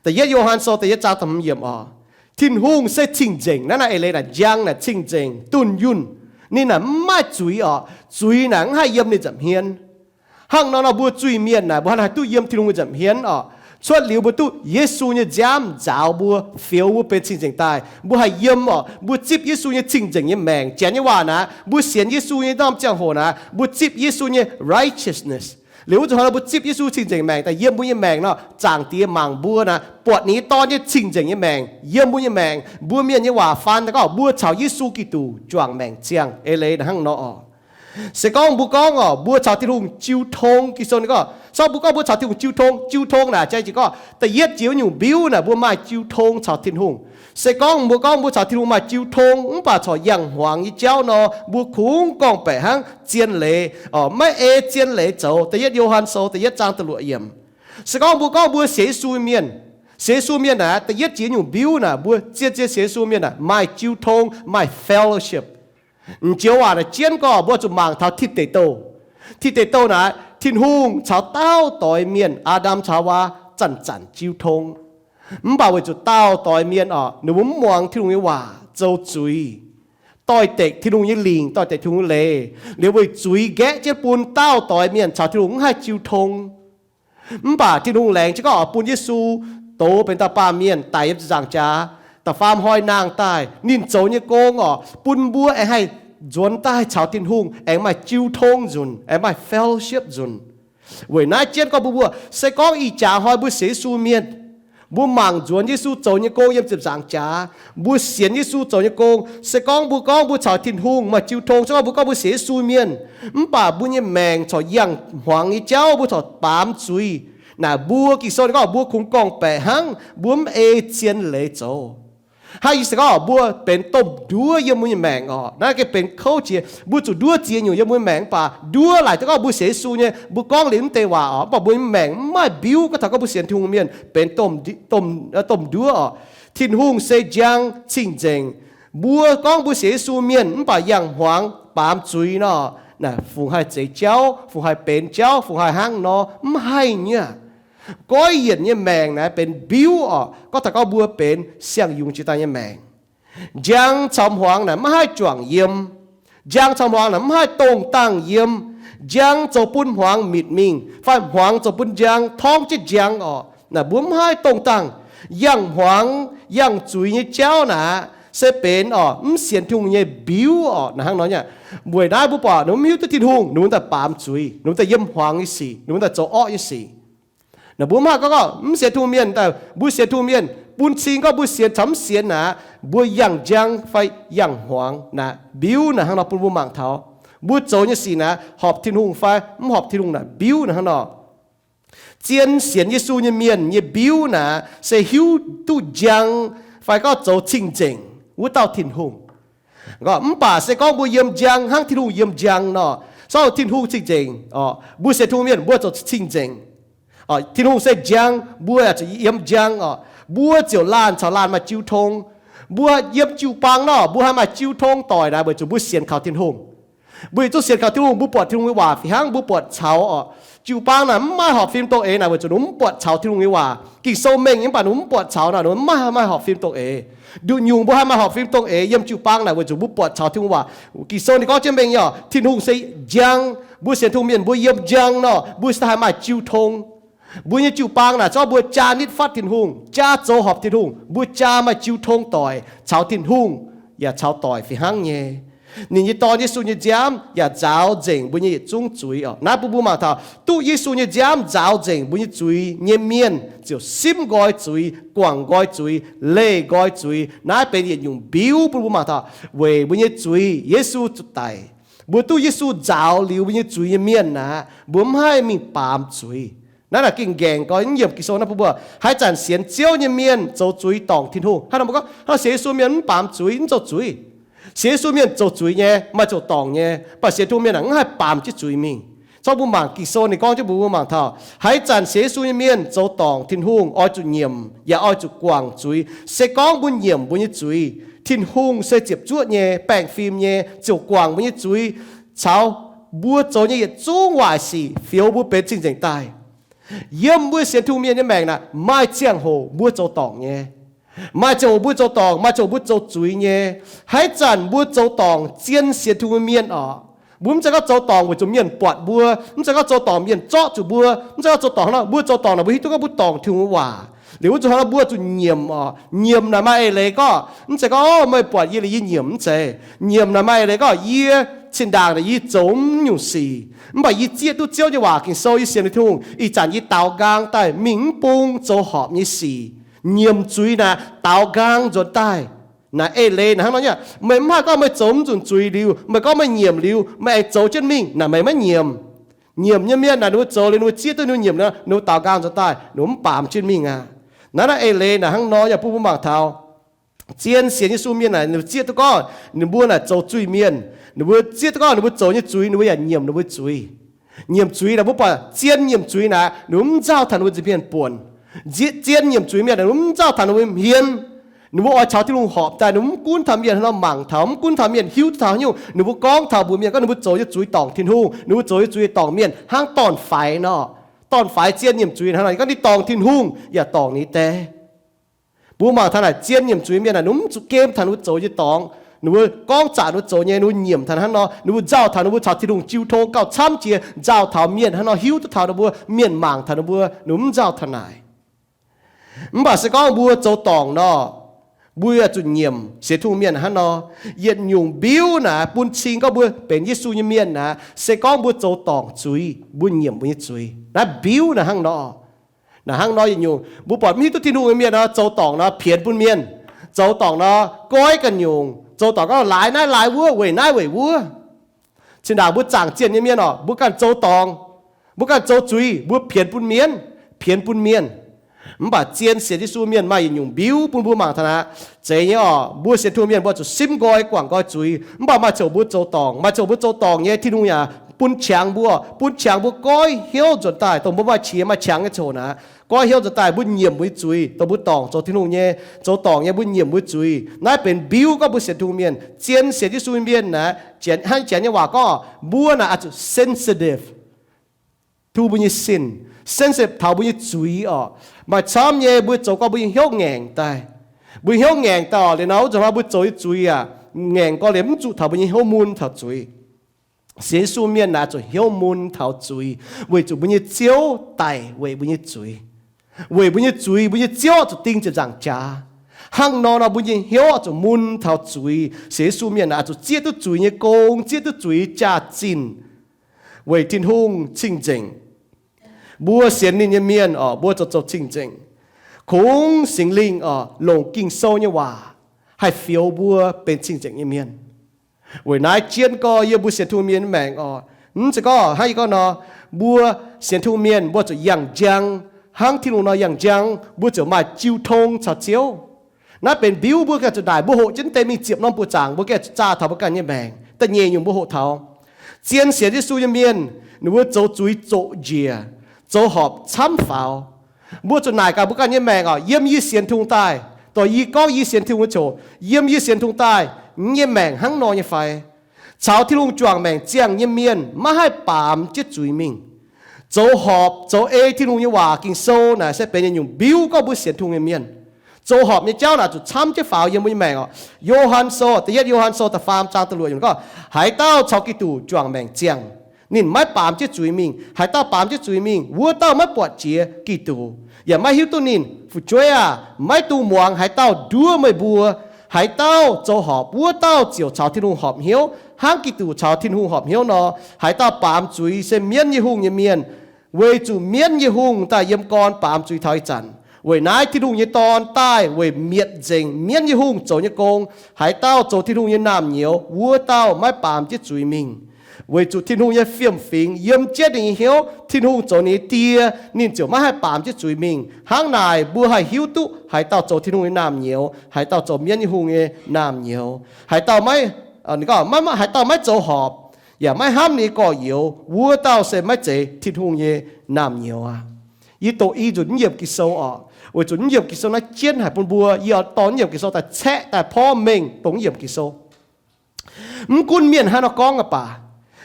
Da'yietv Yo^han Sou da'yietv zaang da'hmz yiemc orqc, Tin-Hungh se cing-nzengc. Naaiv naaic eix leiz naaic njang naaic cing-nzengc, dunh yunh. Ninh naaic mv maaih zuiz orqc. Zuiz naaic mv haih yiem ninh nza'hmien. Hnangv nor nor mbuo zuiz-mienh naaic mbuo hnangv haih duqv yiem Tin-Hungh nza'hmien orqc? Cuotv liuz mbuo duqv Yesu nyei nziaamv nzaaux mbuo, fioux mbuo benx cing-nzengc daaih, mbuo haih yiem orqc, mbuo zipv Yesu nyei cing-nzengc nyei maengc. Janx nyei waac naaic, mbuo sienx Yesu nyei norm ziangh hoc naaic, mbuo zipv Yesu nyei righteousness. Liuz wuov zuqc hnoi mbuo zipv Yesu cing-nzengc maengc daaih yiem mbuo nyei maengc nor, Zaangc Diex mangc mbuo naaic, buatc ninh nyei Dorn nyei cing-nzengc nyei maengc yiem mbuo nyei maengc. Mbuo mienh nyei waac faan daaih gorngv mbuo caux Yesu Giduc juangc maengc ziangh. Eix leiz naaiv hnangv nor orqc. Se gorngv mbuo gorngv orqc, mbuo caux Tin-Hungh jiu tong, Ging-Sou ninh gorngv, se gorngv mbuo gorngv mbuo caux Tin-Hungh jiu tong, jiu tong naaic jai jiex gorngv da'yietv jiex wuov nyungc mbiuv naaic mbuo maaih jiu tong caux Tin-Hungh. Se gorngv mbuo gorngv mbuo caux Tin-Hungh maaih jiu tong mv baac corc yangh hmuangx nyei jauv nor, mbuo kungx gorngv-baeqc hnangv zien leiz, maiv ei zien leiz zoux. Da'yietv Yo^han Sou da'yietv zaang da'luoqc yiemc. Se gorngv mbuo gorngv mbuo sienx Yesu mienh, sienx Yesu mienh naaic, da'yietv jiex nyungc mbiuv naaic mbuo zien-zien sienx Yesu mienh naaic maaih jiu tong, maaih fellowship. M'njoux waac naaic jienv gorngv mbuo zuqc mangc taux Tin Deic Douh. Tin Deic Douh naaic, Tin-Hungh caux dauh doix mienh, Aa^ndam caux Haawaa, zanc-zanc jiu tong. Mv baac weic zuqc dauh doix mienh orqc, ninh mbuo mv muangx Tin-Hungh nyei waac, zoux zuiz, doix-dekc Tin-Hungh nyei lingc, doix-dekc Tin-Hungh nyei leiz, liuz weic zuiz nqaeqv jienv bun dauh doix mienh caux Tin-Hungh mv haih jiu tong. Mv baac Tin-Hungh laengz jienv gorngv oix bun Yesu douz benx dauh baamh mienh daic yiem ziepc nzaangc jaax, da'faam hnoi nangh daaih, ninh zoux nyei gong orqc, bun mbuo aengx haih nzuonx daaih caux Tin-Hungh aengx maaih jiu tong nzunc, aengx maaih fellowship nzunc. Weic naaiv jienv gorngv mbuo, mbuo se gorngv ih jaax hnoi mbuo sienx Yesu mienh, mbuo mangc nzuonx Yesu zoux nyei gong yiem ziepc nzaangc jaax, mbuo sienx Yesu zoux nyei gong, se gorngv mbuo gorngv mbuo caux Tin-Hungh maaih jiu tong, se gorngv mbuo gorngv mbuo sienx Yesu mienh, mv baac mbuo nyei maengc corc yangh hmuangx nyei jauv, mbuo corc baamz zuiz, naaic mbuo, Ging-Sou ninh gorngv mbuo kungx gorngv-baeqc hnangv mbuo mv ei zien leiz zoux. Hnangv yie se gorngv mbuo benx domh nduov yiem mbuo nyei maengc orqc. Naaiv gengh benx kouv jiex. Mbuo zuqc nduov ziex nyungc yiem mbuo nyei maengc mv baac nduov laaic jienv gorngv mbuo sienx Yesu nyei, mbuo gorngv liuz mv deix waac orqc, mv baac mbuo nyei maengc mv maaih mbiuv. Gorngv taux gorngv mbuo sienx Tin-Hungh mienh benx domh, domh nduov orqc. Tin-Hungh se njang cing-nzengc. Mbuo gorngv mbuo sienx Yesu mienh mv baac yangh hmuangx baamz zuiz nor, naaic fungc haih zeix jauv, fungc haih benx jauv, fungc haih hnangv nor, mv haih nyei aqv. Goiv yienc nyei maengc naaiv benx mbiuv orqc. Gorngv taux gorngv mbuo benx siang-yungz jiex daaih nyei maengc, njang caux hmuangx naaic maiv haih juangc yiem. Njang caux hmuangx naaic maiv haih dongh dangh yiem. Njang zoux bun hmuangx mitc mingh, fai hmuangx zoux bun njang torngv jienv njang orqc. Naaic mbuo mv haih dongh dangh. Yangh hmuangx, yangh zuiz nyei jauv naaic se benx orqc mv sienx Tin-Hungh nyei mbiuv orqc. Naaic hnangv nor nyei. Weic naaiv mbuo buatc ninh mbuo mv hiuv duqv Tin-Hungh, ninh mbuo daaih baamz zuiz, ninh mbuo daaih yiem hmuangx nyei sic, ninh mbuo daaih zoux orqv nyei sic. Naaic mbuo mv haih gorngv, gorngv mv sienx Tin-Hungh mienh daaih, mbuo sienx Tin-Hungh mienh bun cing gorngv mbuo sienx caux mv sienx naaic, mbuo yangh njang fai yangh hmuangx naaic mbiuv naaic hnangv nor bun mbuo mangc taux. Mbuo zoux nyei sic naaic horpc Tin-Hungh fai mv horpc Tin-Hungh naaic mbiuv naaic hnangv nor. Zien sienx Yesu nyei mienh nyei mbiuv naaic se hiuv duqv njang fai gorngv zoux cing-nzengc wuov dauh Tin-Hungh. Mv baac se gorngv mbuo yiem njang hnangv Tin-Hungh yiem njang nor, se gorngv Tin-Hungh cing-nzengc orqc, mbuo sienx Tin-Hungh mienh mbuo zoux cing-nzengc. Tin-Hungh se njang, mbuo yaac zuqc yiem njang orqc. Mbuo ziouc laanh caux laanh maaih jiu tong. Mbuo yiem jiu-baang nor, mbuo haih maaih jiu tong doic naaic weic zuqc mbuo sienx kaux Tin-Hungh. Mbuo yietc zungv sienx kaux Tin-Hungh, mbuo buatc Tin-Hungh nyei waac fih hnangv mbuo buatc caux orqc. Jiu-baang naaic mv maaih horpc fim dongh eix naaic weic zuqc ninh mv buatc caux Tin-Hungh nyei waac. Ging-Sou mengh nyei mv baac ninh mv buatc caux naaic ninh mv maaih, maaih horpc fim dongh eix. Nduqc nyungc mbuo haih maaih horpc fim dongh eix yiem jiu-baang naaic weic zuqc mbuo buatc caux Tin-Hungh waac. Ging-Sou ninh gorngv jienv mengh nyei orqc, Tin-Hungh se njang. Mbuo sienx Tin-Hungh mienh mbuo yiem njang nor, mbuo se haih maaih jiu tong. Mbuo nyei jiu-baang naaic zorqv mbuo jaa nitv fatv Tin-Hungh, jaa zoux horpc Tin-Hungh, mbuo jaa maaih jiu tong doic caux Tin-Hungh yaac caux doic fih hnangv nyei. Ninh nyei Dorn, Yesu nyei nziaamv yaac nzaaux nzengc mbuo nyei yietc zungv zuiz orqc. Naaiv bun mbuo mangc taux duqv Yesu nyei nziaamv nzaaux nzengc mbuo nyei zuiz nyei mienh ziouc simv nqoi zuiz, guangc nqoi zuiz, leih nqoi zuiz. Naaiv benx yietc nyungc mbiuv bun mbuo mangc taux weic mbuo nyei zuiz Yesu zuqc daic. Mbuo duqv Yesu nzaaux liuz mbuo nyei zuiz nyei mienh aqv, mbuo mv haih mingh baamz zuiz. Naaiv naaic gengh nqaengc gau, mv yiemc Ging-Sou naaiv bun mbuo, haaix zanc sienx Ziouv nyei mienh zoux zuiz dorngc Tin-Hungh. Hnangv nor mbuo gorngv, hnangv sienx Yesu mienh mv baamz zuiz, mv zoux zuiz. Sienx Yesu mienh zoux zuiz nyei, maaih ziouc dorngc nyei, mv baac sienx Tin-Hungh mienh aeqv, mv haih baamz jienv zuiz mingh. Corc mbuo mangc Ging-Sou ninh gorngv jienv mbuox mbuo mangc taux, haaix zanc sienx Yesu nyei mienh zoux dorngc Tin-Hungh, oix zuqc nyiemc yaac oix zuqc guangc zuiz. Se gorngv mbuo nyiemc mbuo nyei zuiz, Tin-Hungh se ziepc zuoqv nyei, baengh fim nyei, ziouc guangc mbuo nyei zuiz caux mbuo zoux nyei yietc zungv waaic sic, fioux mbuo benx cing-nzengc daaih. Yiem mbuo sienx Tin-Hungh mienh nyei maengc naaic, maaih ziangh hoc mbuo zoux dorngc nyei. Maaih ziangh hoc mbuo zoux dorngc, maaih ziangh hoc mbuo zoux zuiz nyei. Haaix zanc mbuo zoux dorngc, zien sienx Tin-Hungh nyei mienh orqc, Mbuo mv zeiz gorngv zoux dorngc weic zuqc mienh buatc mbuo, mv zeiz gorngv zoux dorngc mienh zorqv zuqc mbuo, mv zeiz gorngv zoux dorngc hnangv nor. Mbuo zoux dorngc naaic mbuo hiuv duqv gorngv mbuo dorngc Tin-Hungh nyei waac. Liuz wuov nzunc hnangv nor mbuo zuqc nyiemc oc. Nyiemc naaic maaih eix leiz gorngv, mv zeiz gorngv, o, meih buatc yie liuz yie nyiemc, mv zeiz. Nyiemc naaic maaih eix leiz gorngv yie cin-ndaangc naaic yie zoux mv nyungc sic, mv baac yie zieqv duqv Ziouv nyei waac, Ging-Sou, yie sienx Tin-Hungh, ih zanc yie daaux nqaang daaih mingh mv bung zoux horpc nyei sic. Nyiemc zuiz naaic daaux nqaang nzuonx daaih. Naaic eix leiz naaic hnangv nor nyei. Meih mv haih gorngv meih zoux mv nzunc zuiz liuz, meih gorngv meih nyiemc liuz, meih aengx zoux jienv mingh naaic, meih maiv nyiemc. Nyiemc nyei mienh naaic ninh mbuo zoux liuz ninh mbuo zieqv duqv ninh mbuo nyiemc, ninh mbuo daaux nqaang nzuonx daaih, ninh mbuo mv baamz jienv mingh aqv. Naaiv naaiv eix leiz naaic hnangv nor yaac bun mbuo mangc taux zien sienx Yesu mienh naaic ninh mbuo zieqv duqv gorngv ninh mbuo naaic zoux zuiz-mienh. Ninh mbuo zieqv duqv gorngv ninh mbuo zoux nyei zuiz, ninh mbuo yaac nyiemc ninh mbuo zuiz. Nyiemc zuiz naaic mbuo buatc zien nyiemc zuiz naaic ninh mbuo mv nzauh taux ninh mbuo nza'hmien buonc. Zien nyiemc zuiz mienh naaic ninh mbuo mv nzauh taux ninh mbuo hmien. Ninh mbuo oix caux Tin-Hungh horpc daaih, ninh mbuo mv gunv taux mienh hnangv nor mangc taux, mv gunv taux mienh hiuv duqv taux haaix nyungc, ninh mbuo gorngv taux mbuox mienh gorngv ninh mbuo zoux nyei zuiz dorngc Tin-Hungh, ninh mbuo zoux nyei zuiz dorngc mienh hnangv dorn-faix nor. Dorn-faix zien nyiemc zuiz hnangv nor, gorngv ninh dorngc Tin-Hungh yaac dorngc ninh die. Mbuo mangc taux naaic zien nyiemc zuiz mienh naaic ninh mbuo mv zuqc gem taux ninh mbuo zoux nyei dorngx. Ninh mbuo gorngv zaqc ninh mbuo zoux nyei, ninh mbuo nyiemc taux hnangv nor, ninh mbuo nzauh taux ninh mbuo caux Tin-Hungh jiu tong gauh camv jiex, nzauh taux mienh hnangv nor hiuv duqv taux ninh mbuo, mienh mangc taux ninh mbuo, ninh mbuo mv nzauh taux naaic. Mv baac se gorngv mbuo zoux dorngc nor, mbuo yaac zuqc nyiemc sienx Tin-Hungh mienh hnangv nor. Yietc nyungc mbiuv naaic bun cing gorngv mbuo benx Yesu nyei mienh naaic, se gorngv mbuo zoux dorngc zuiz, mbuo nyiemc mbuo nyei zuiz. Naaiv mbiuv naaic hnangv nor. Naaic hnangv nor yietc nyungc mbuo buatc mv hiuv duqv Tin-Hungh nyei mienh nor, zoux dorngc nor pienx bun mienh, zoux dorngc nor goiv ganh nyungc, zoux dorngc gorngv laaix naaiv laaix wuov, weic naaiv weic wuov. Cin-ndaangc mbuo zaangc zienh nyei mienh oc, mbuo ganh zoux dorngc, mbuo ganh zoux zuiz, mbuo pienx bun mienh, pienx bun mienh. Mv baac zien sienx Yesu mienh maaih yietc nyungc mbiuv bun mbuo mangc taux naaic. Zeiz nyei oc, mbuo sienx Tin-Hungh mienh mbuo zuqc simv nqoi guangc nqoi zuiz. Mv baac maaih ziangh hoc mbuo zoux dorngc, maaih ziangh hoc mbuo zoux dorngc nyei, Tin-Hungh yaac bun qangx mbuo, bun qangx mbuo goiv hnyouv nzuonx daaih, dongh mbuo maaih qiex maaih qangx nyei ziangh hoc naaic, goiv hnyouv nzuonx daaih mbuo nyiemc mbuo nyei zuiz, dongh mbuo dorngc zoux Tin-Hungh nyei, zoux dorngc nyei mbuo nyiemc mbuo nyei zuiz. Naaiv benx mbiuv gorngv mbuo sienx Tin-Hungh mienh. Zien sienx Yesu mienh naaic, hnangv janx nyei waac gorngv, mbuo naaic oix zuqc sensitive to mbuo nyei sin, sensitive taux mbuo nyei zuiz oc. Maaih camv nyei mbuo zoux gorngv mbuo nyei hnyouv ngaengc daaih. Mbuo hnyouv ngaengc daaih oc, liuz nor wuov zanc hnoi mbuo zoux nyei zuiz aac, ngaengc gorngv liuz mv zuqc taux mbuo nyei hnyouv mun taux zuiz. Sienx Yesu mienh naaic zuqc hnyouv mun taux zuiz, weic zuqc mbuo nyei Ziouv daic weic mbuo nyei zuiz. Weic mbuo nyei zuiz, mbuo nyei Ziouv zuqc ding ziepc nzaangc jaax. Hnangv nor nor mbuo nyei hnyouv zuqc mun taux zuiz. Sienx Yesu mienh naaic zuqc zieqv duqv zuiz nyei gong, zieqv duqv zuiz jaax-zinh, weic Tin-Hungh cing-nzengc. Mbuo sienx ninh nyei mienh oc, mbuo zoux zoux cing-nzengc. Kungx Singx Lingh oc, longc Ging-Sou nyei waac haih fioux mbuo benx cing-nzengc nyei mienh. Weic naaiv jienv gorx yiem mbuo sienx Tin-Hungh mienh nyei maengc oc, mv zeiz gorngv hnangv yie gorngv nor, mbuo sienx Tin-Hungh mienh mbuo zuqc yangh njang, hnangv Tin-Hungh nor yangh njang, mbuo ziouc maaih jiu tong caux Ziouv. Naaiv benx mbiuv mbuo gengh zuqc naaic, mbuo hoqc jienv deix mingh ziepc norm buoqc zaangc, mbuo gengh zuqc zaah taux mbuo ganh nyei maengc da'nyeic nyungc mbuo hoqc taux. Zien sienx Yesu nyei mienh, ninh mbuo zoux zuiz zoqc njiec, zoux horpc camv faaux. Mbuo zuqc naaic gaax mbuo ganh nyei maengc oc, yiem yie sienx Tin-Hungh daaih, dongh yie gorngv yie sienx Tin-Hungh nyei ziouc, yiem yie sienx Tin-Hungh daaih, yie nyei maengc hnangv nor nyei fai? Caux Tin-Hungh juangc maengc ziangh nyei mienh maiv haih baamz jienv zuiz mingh. Zoux horpc zoux ei Tin-Hungh nyei waac Ging-Sou naaic se benx yietc nyungc mbiuv gorngv mbuo sienx Tin-Hungh nyei mienh. Zoux horpc nyei jauv naaic zuqc camv jienv faaux yiem mbuo nyei maengc oc. Yo^han Sou, da'yietv Yo^han Sou da'faam zaang da'luoqc yiemc gorngv, haaix dauh caux Giduc juangc maengc ziangh, ninh maiv baamz jienv zuiz mingh. Haaix dauh baamz jienv zuiz mingh, wuov dauh maiv buatc jiex Giduc, yaac maiv hiuv duqv ninh. Fu'jueiv aah! Maiv dungx muangx haaix dauh nduov meih mbuo. Haaix dauh zoux horpc, wuov dauh ziouc caux Tin-Hungh horpc hnyouv, hnangv Giduc caux Tin-Hungh horpc hnyouv nor. Haaix dauh baamz zuiz se mienv nyei hungh nyei mienh, weic zuqc mienv nyei hungh daaih yiem gorn baamz zuiz taux ih zanc. Weic naaiv Tin-Hungh nyei Dorn daaih weic mietc nzengc mienv nyei hungh zoux nyei gong. Haaix dauh zoux Tin-Hungh nyei naamh nyouz, wuov dauh maiv baamz jienv zuiz mingh, weic zuqc Tin-Hungh nyei fiem-fingx yiem jienv ninh nyei hnyouv. Tin-Hungh zoux ninh nyei Die, ninh ziouc maiv haih baamz jienv zuiz mingh. Hnangv naaic mbuo haih hiuv duqv haaix dauh zoux Tin-Hungh nyei naamh nyouz, haaix dauh zoux mienv nyei hungh nyei naamh nyouz. Haaix dauh maiv, haaix dauh maiv zoux horpc yaac maiv hnamv ninh nyei gorx-youz, wuov dauh se maiv zeiz Tin-Hungh nyei naamh nyouz aqv. Yie doqc i nzunc mv yiemc Ging-Sou oc, weic zuqc mv yiemc Ging-Sou naaiv jienv haic bun mbuo. Yie oix dorh mv yiemc Ging-Sou daaih caeqv daaih porv mengh dongh mv yiemc Ging-Sou. Mv gunv mienh haaix nor gorngv aqv baac,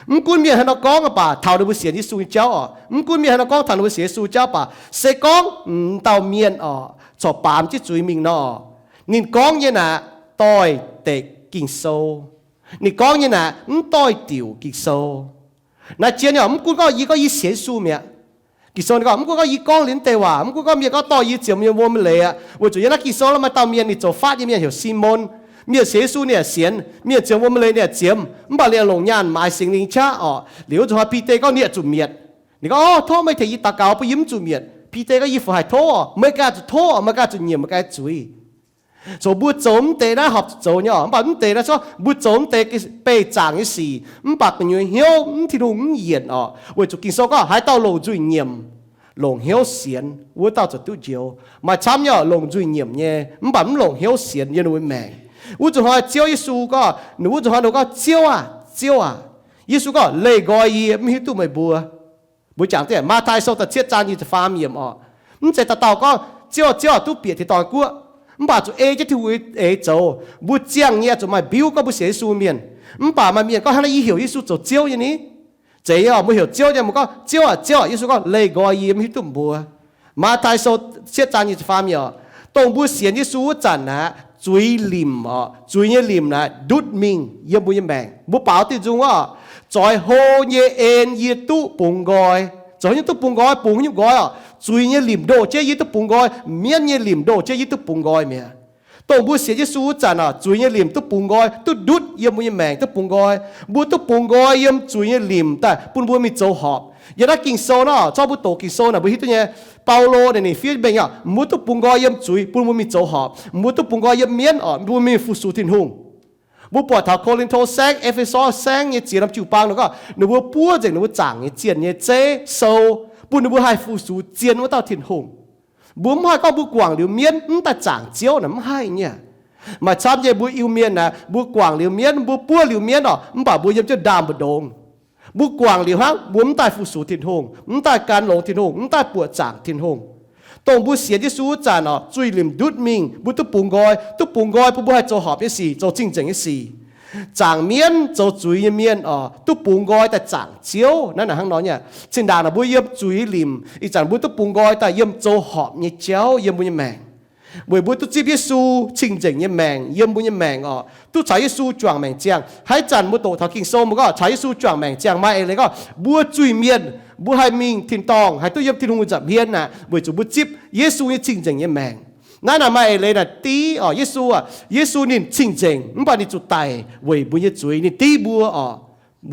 mv gunv mienh haaix nor gorngv aqv baac, taux ninh mbuo sienx Yesu nyei jauv oc, mv gunv mienh haaix nor gorngv taux ninh mbuo sienx Yesu jauv baac, se gorngv m'dauh mienh oc corc baamz jienv zuiz mingh nor, ninh gorngv nyei naaic doix-dekc Ging-Sou. Ninh gorngv nyei naaic mv doix-diuc Ging-Sou. Naaiv zien nyei, mv gunv gorngv yie gorngv yie sienx Yesu mi'aqv. Ging-Sou ninh gorngv, mv gunv gorngv yie gorngv liuz mv deix waac, mv gunv gorngv mienh gorngv dorh yie ziemx yiem wuom leiz aqv, weic zuqc yiem naaiv Ging-Sou maaih dauh mienh, ninh zoux fatv nyei mienh heuc Simon. Mienh sienx Yesu ninh yaac sienx, mienh ziemx wuom leiz ninh yaac ziemx, mv baac liemh longc nyaanh maaiz Singx Lingh qaqv orqc. Liuz wuov nzunc hnoi Bide gorngv ninh yaac zuqc mietc. Ninh gorngv, o, tov meih tengx yie daux gaux bun yie mv zuqc mietc. Bide gorngv, yie fungc haih tov orqc? Meih ganh zuqc tov orqc, meih ganh zuqc nyiemc, meih ganh zuqc zuiz. Zoux mbuo zoux mv deix naaiv horpc zuqc zoux nyei orqc, mv baac mv deix naaiv gorngv mbuo zoux mv deix beih zaangc nyei sic, mv baac gu'nyuoz hnyouv mv Tin-Hungh mv yienc orqc. Weic zuqc Ging-Sou gorngv haaix dauh longc nzuih nyiemc, longc hnyouv sienx, wuov dauh ziouc duqv njoux. Maaih camv nyei orqc, longc nzuih nyiemc nyei mv baac mv longc hnyouv sienx yiem ninh mbuo maengc. Wuov nzunc hnoi Ziouv Yesu gorngv, ninh wuov nzunc hnoi ninh gorngv, Ziouv aah! Ziouv aah! Yesu gorngv, leih nqoi yie mv hiuv duqv meih mbuo. Mbuo jangx deix Matv^tai Sou da'cietv zaang nyic ziepc faam yiemc orqc. Mv zeiz dauh dauh gorngv, Ziouv aah! Ziouv aah! Duqv bieqc tin-dorngh guoqv, mv baac zuqc ei jienv Tin-Hungh eix zoux. Mbuo ziangh nyei zuqc maaih mbiuv gorngv mbuo sienx Yesu mienh. Mv baac maaih mienh gorngv, hnangv naaiv yie heuc Yesu zoux Ziouv nyei ni? Zeiz nyei orqc, mbuo heuc Ziouv nyei, mbuo gorngv, Ziouv aah! Ziouv aah! Yesu gorngv, leih nqoi yie mv hiuv duqv meih mbuo. Matv^tai Sou cietv zaang nyic ziepc faam yiemc orqc. Dongh mbuo sienx Yesu wuov zanc naaic, zuiz limc orqc, zuiz nyei limc naaic ndutv mingh yiem mbuo nyei maengc. Mbuo baaux diuh nzung orqc, zoix hlo nyei en yie duqv bungx nqoi. Zoux haaix nyungc duqv bungx nqoi? Bungx haaix nyungc nqoi orqc? Zuiz nyei limc ndoh jienv yie duqv bungx nqoi. Mienv nyei limc ndoh jienv yie duqv bungx nqoi mi'aqv. Dongh mbuo sienx Yesu wuov zanc orqc, zuiz nyei limc duqv bungx nqoi, duqv ndutv yiem mbuo nyei maengc, duqv bungx nqoi. Mbuo duqv bungx nqoi yiem zuiz nyei limc daaih bun mbuo mingh zoux horpc. Yiem naaiv Ging-Sou nor, zorqv mbuo doqc Ging-Sou naaic mbuo hiuv duqv nyei. Baulo naaic ninh fiev mengh orqc, mbuo duqv bungx nqoi yiem zuiz bun mbuo mingh zoux horpc. Mbuo duqv bungx nqoi yiem mienv orqc, bun mbuo mingh fu-sux Tin-Hungh. Mbuo buatc taux Ko^lin^to Saengv, E^fe^so Saengv nyei ziex norm jiu-baang nor gorngv, ninh mbuo buov nzengc ninh mbuo zaangc nyei zienh nyei zeiv sou, bun ninh mbuo haih fu-sux zien wuov dauh Tin-Hungh. Mbuo mv haih gorngv mbuo guangc liuz mienv mv daaih zaangc Ziouv naaic, mv haih nyei. Maaih camv nyei mbuo Iu-Mienh naaic, mbuo guangc liuz mienv, mbuo buov liuz mienv orqc, mv baac mbuo yiem jienv ndaamv mbu'ndongx. Mbuo guangc liuz hnangv, mbuo mv daaih fu-sux Tin-Hungh, mv daaih gan longx Tin-Hungh, mv daaih buoqc zaangc Tin-Hungh. Dongh mbuo sienx Yesu wuov zanc orqc, zuiz limc ndutv mingh, mbuo duqv bungx nqoi, duqv bungx nqoi bun mbuo haih zoux horpc nyei sic, zoux cing-nzengc nyei sic. Zaangc mienv, zoux zuiz nyei mienh orqc, duqv bungx nqoi daaih zaangc Ziouv. Naaiv naaic hnangv nor nyei. Cin-ndaangc naaic mbuo yiem zuiz limc, ih zanc mbuo duqv bungx nqoi daaih yiem zoux horpc nyei jauv yiem mbuo nyei maengc. Weic mbuo duqv zipv Yesu cing-nzengc nyei maengc yiem mbuo nyei maengc orqc, duqv caux Yesu juangc maengc ziangh. Haaix zanc mbuo doqc taux Ging-Sou mbuo gorngv caux Yesu juangc maengc ziangh, maaih eix leiz gorngv mbuo zuiz-mienh, mbuo haih mingh tin-dorngh, haih duqv yiem Tin-Hungh nza'hmien naaic, weic zuqc mbuo zipv Yesu nyei cing-nzengc nyei maengc. Naaiv naaic maaih eix leiz naaic div orqc, Yesu aah, Yesu ninh cing-nzengc mv baac ninh zuqc daic weic mbuo nyei zuiz, ninh div mbuo orqc.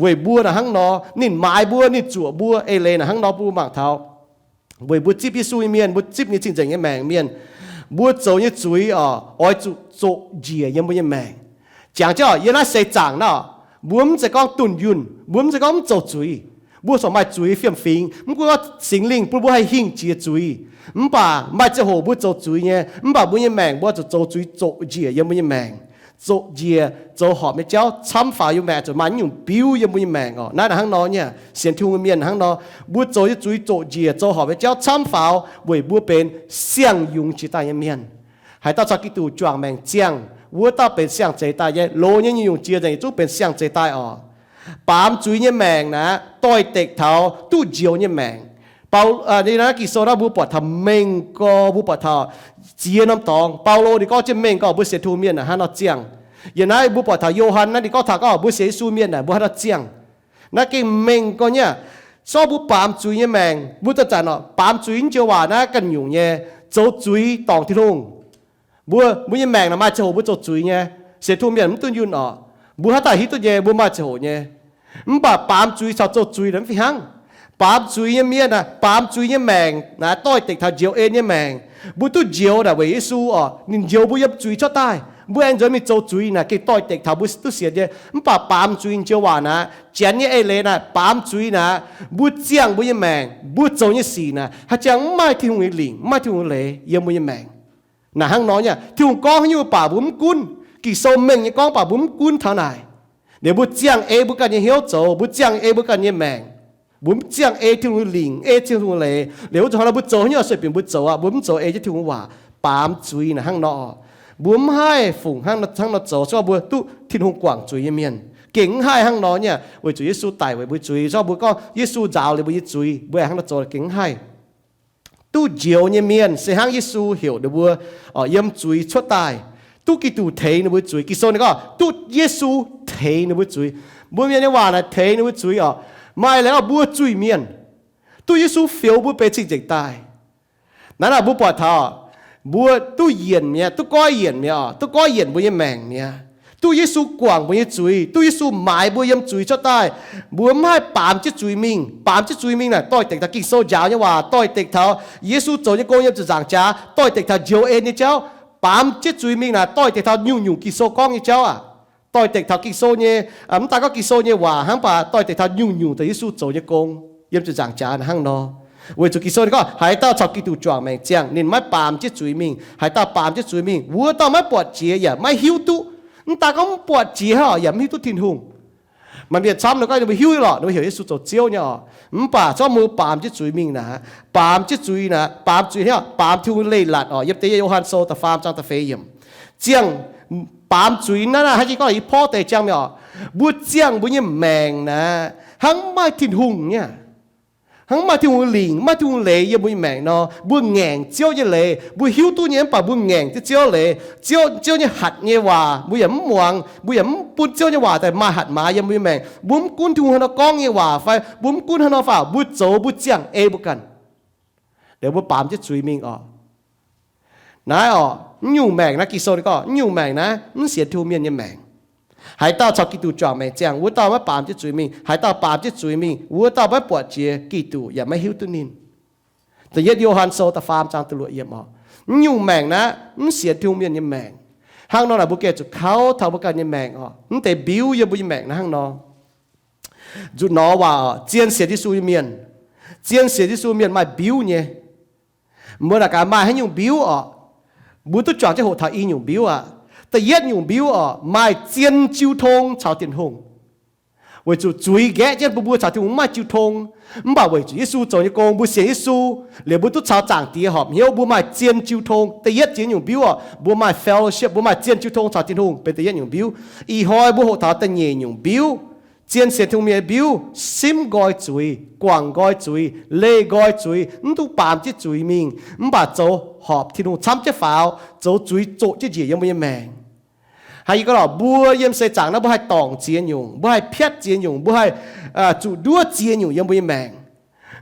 Weic mbuo naaic hnangv nor, ninh maaiz mbuo, ninh zuoqc mbuo. Eix leiz naaic hnangv nor bun mbuo mangc taux weic mbuo zipv Yesu nyei mienh, mbuo zipv ninh cing-nzengc nyei maengc mienh, mbuo zoux nyei zuiz orqc, oix zuqc zoqc njiec yiem mbuo nyei maengc. Jangx jienv orqc, yiem naaiv seix zaangc nor, mbuo mv zeiz gorngv dunh yunh, mbuo mv zeiz gorngv mv zoux zuiz. Mbuo corc maaih zuiz fiem-fingx, mv gunv gorngv Singx Lingh bun mbuo haih hingh jiex zuiz, mv baac maaih ziangh hoc mbuo zoux zuiz nyei, mv baac mbuo nyei maengc mbuo zuqc zoux zuiz zoqc njiec yiem mbuo nyei maengc. Zoqc njiec, zoux horpc nyei jauv camv faaux yiem maengc, zuqc maaih nyungc biuv yiem mbuo nyei maengc orqc. Naaiv naaic hnangv nor nyei, sienx Tin-Hungh mienh hnangv nor, mbuo zoux nyei zuiz zoqc njiec, zoux horpc nyei jauv camv faaux weic mbuo benx siang-yungz jiex daaih nyei mienh. Haaix dauh caux Giduc juangc maengc ziangh, wuov dauh benx siang-zeix daaih nyei. Loz nyei nyungc-nyungc jiex nzengc, yietc zungv benx siang-zeix daaih orqc. Baamz zuiz nyei maengc naaic doix-dekc taux duqv njoux nyei maengc. Bau, naaiv Ging-Sou naaiv mbuo buatc taux mengh gorx, mbuo buatc taux ziex norm dorngx. Baulo ninh gorngv jienv mengh gorx mbuo sienx Tin-Hungh mienh naaic hnangv nor ziangh. Yiem naaiv mbuo buatc taux Yo^han naaiv ninh gorngv taux gorngv mbuo sienx Yesu mienh naaic mbuo hnangv nor ziangh. Naaiv gengh mengh gorx nyei. Zorqv mbuo baamz zuiz nyei maengc, mbuo zanc-zanc orqc, baamz zuiz nyei joux waac naaiv ganh nyungc nyei, zoux zuiz dorngc Tin-Hungh. Mbuo, mbuo nyei maengc naaic maaih ziangh hoc mbuo zoux zuiz nyei. Sienx Tin-Hungh mienh mv dunh yunh orqc. Mbuo haaix dauh hiuv duqv nyei, mbuo maaih ziangh hoc nyei. Mv baac baamz zuiz caux zoux zuiz naaic mv fih hnangv. Baamz zuiz nyei mienh naaic, baamz zuiz nyei maengc naaic doix-dekc taux njoux en nyei maengc. Mbuo duqv njoux naaic weic Yesu orqc, ninh njoux mbuo yiem zuiz cuotv daaih. Mbuo aengx nzuonx mingh zoux zuiz naaic gengh doix-dekc taux mbuo duqv sienx nyei. Mv baac baamz zuiz njoux waac naaic, janx nyei eix leiz naaic, baamz zuiz naaic, mbuo ziangh mbuo nyei maengc, mbuo zoux nyei sic naaic, haaix jangx mv maaih Tin-Hungh nyei lingc, mv maaih Tin-Hungh nyei leiz yiem mbuo nyei maengc. Naaic hnangv nor nyei, Tin-Hungh gorngv haaix nyungc mv baac mbuo mv gunv. Ging-Sou mengh nyei gorngv baac mbuo mv gunv taux naaic. Liuz mbuo ziangh ei mbuo ganh nyei hnyouv zoux, mbuo ziangh ei mbuo ganh nyei maengc. Mbuo mv ziangh ei Tin-Hungh nyei lingc, ei Tin-Hungh nyei leiz. Liuz wuov zanc hnoi naaic mbuo zoux haaix nyungc sueih bieqc mbuo zoux aqv, mbuo mv zoux ei jienv Tin-Hungh waac. Baamz zuiz naaic hnangv nor. Mbuo mv haih fungc hnangv nor zoux, se gorngv mbuo duqv Tin-Hungh guangc zuiz nyei mienh. Gengh mv haih hnangv nor nyei, weic zuqc Yesu daic weic mbuo zuiz. Se gorngv mbuo gorngv Yesu nzaaux liuz mbuo nyei zuiz, mbuo aengx hnangv nor zoux gengh mv haih. Duqv njoux nyei mienh se hnangv Yesu heuc ninh mbuo yiem zuiz cuotv daaih, duqv Giduc tengx ninh mbuo zuiz. Ging-Sou ninh gorngv duqv Yesu teix ninh mbuo zuiz. Mbuo Mienh nyei waac naaic teix ninh mbuo zuiz oc. Maaih leiz oc, mbuo zuiz-mienh, duqv Yesu fioux mbuo benx cing-nzengc daaih. Naaiv naaic mbuo buatc taux mbuo duqv yienc mi'aqv, duqv goiv yienc mi'aqv oc, duqv goiv yienc mbuo nyei maengc mi'aqv. Duqv Yesu guangc mbuo nyei zuiz, duqv Yesu maaiz mbuo yiem zuiz cuotv daaih, mbuo mv haih baamz jienv zuiz mingh. Baamz jienv zuiz mingh naaic doix-dekc taux Ging-Sou njaaux nyei waac, doix-dekc taux Yesu zoux nyei gong yiem ziepc nzaangc jaax, doix-dekc taux njoux en nyei jauv. Baamz jienv zuiz mingh naaic doix-dekc taux nyungc-nyungc Ging-Sou gorngv nyei jauv aac. Doix-dekc taux Ging-Sou nyei, mv daaih gorngv Ging-Sou nyei waac hnangv, mv baac doix-dekc taux nyungc-nyungc deix Yesu zoux nyei gong yiem ziepc nzaangc jaax hnangv nor. Weic zuqc Ging-Sou ninh gorngv, haaix dauh caux Giduc juangc maengc ziangh, ninh maiv baamz jienv zuiz mingh. Haaix dauh baamz jienv zuiz mingh, wuov dauh maiv buatc jiex yaac maiv hiuv duqv. Mv daaih gorngv mv buatc jiex hnangv, yaac mv hiuv duqv Tin-Hungh. Maaih mienh camv nor gorngv ninh mbuo hiuv lorqc, ninh mbuo heuc Yesu zoux Ziouv nyei oc. Mv baac zorqv mbuo baamz jienv zuiz mingh naaic, baamz jienv zuiz naaic, baamz zuiz hnangv, baamz Tin-Hungh leiz-latc oc. Yiem deix Yo^han Sou da'faam zaang da'feix yiemc. Ziangh baamz zuiz naaiv naaiv hnangv jiex gorngv i porv deix ziangh mingh oc. Mbuo ziangh mbuo nyei maengc naaic hnangv maiv maaih Tin-Hungh nyei. Hnangv maiv maaih Tin-Hungh lingc, maiv maaih Tin-Hungh leiz yiem mbuo nyei maengc nor, mbuo ngaengc Ziouv nyei leiz. Mbuo hiuv duqv nyei, mv baac mbuo ngaengc Ziouv leiz. Ziouv, Ziouv nyei hatc nyei waac mbuo yaac mv muangx, mbuo yaac mv bun Ziouv nyei waac daaih maaih hatc maaz yiem mbuo nyei maengc. Mbuo mv gunv Tin-Hungh hnangv nor gorngv nyei waac fai mbuo mv gunv hnangv nor fai, mbuo zoux mbuo ziangh ei mbuo ganh. Liuz mbuo baamz jienv zuiz mingh oc. Naaiv oc, mv nyungc maengc naaiv, Ging-Sou ninh gorngv, mv nyungc maengc naaiv mv sienx Tin-Hungh mienh nyei maengc. Haaix dauh caux Giduc juangc maengc ziangh, wuov dauh maiv baamz jienv zuiz mingh. Haaix dauh baamz jienv zuiz mingh, wuov dauh maiv buatc jiex Giduc yaac maiv hiuv duqv ninh. Da'yietv Yo^han Sou da'faam zaang da'luoqc yiemc oc. Mv nyungc maengc naaiv mv sienx Tin-Hungh mienh nyei maengc. Hnangv nor naaic mbuo gengh zuqc kauv taux mbuo ganh nyei maengc oc. Mv deix mbiuv yiem mbuo nyei maengc naaiv hnangv nor. Zuqc nor waac oc, zien sienx Yesu nyei mienh, zien sienx Yesu mienh maaih mbiuv nyei. Mbuo naaic gaax maaih haaix nyungc mbiuv oc? Mbuo duqv juangc jienv hoqc taux i nyungc mbiuv aqv. Da'yietv nyungc mbiuv oc, maaih zien jiu tong caux Tin-Hungh. Weic zuqc zuiz nqaeqv jienv bun mbuo caux Tin-Hungh mv maaih jiu tong. Mv baac weic zuqc Yesu zoux nyei gong, mbuo sienx Yesu, liuz mbuo duqv caux Zaangc Diex horpc hnyouv, mbuo maaih zien jiu tong. Da'yietv ziex nyungc mbiuv oc, mbuo maaih fellowship, mbuo maaih zien jiu tong caux Tin-Hungh, benx da'yietv nyungc mbiuv. Ih hnoi mbuo hoqc taux da'nyeic nyungc mbiuv, zien sienx Tin-Hungh mienh mbiuv, simv nqoi zuiz, guangc nqoi zuiz, leih nqoi zuiz, mv dungx baamz jienv zuiz mingh, mv baac zoux horpc Tin-Hungh camv jienv faaux, zoux zuiz zoqc jienv njiec yiem mbuo nyei maengc. Haaix nyungc gorngv lorqc, mbuo yiem seix zaangc naaiv mbuo haih dorngc ziex nyungc, mbuo haih piatv ziex nyungc, mbuo haih zuqc nduov ziex nyungc yiem mbuo nyei maengc.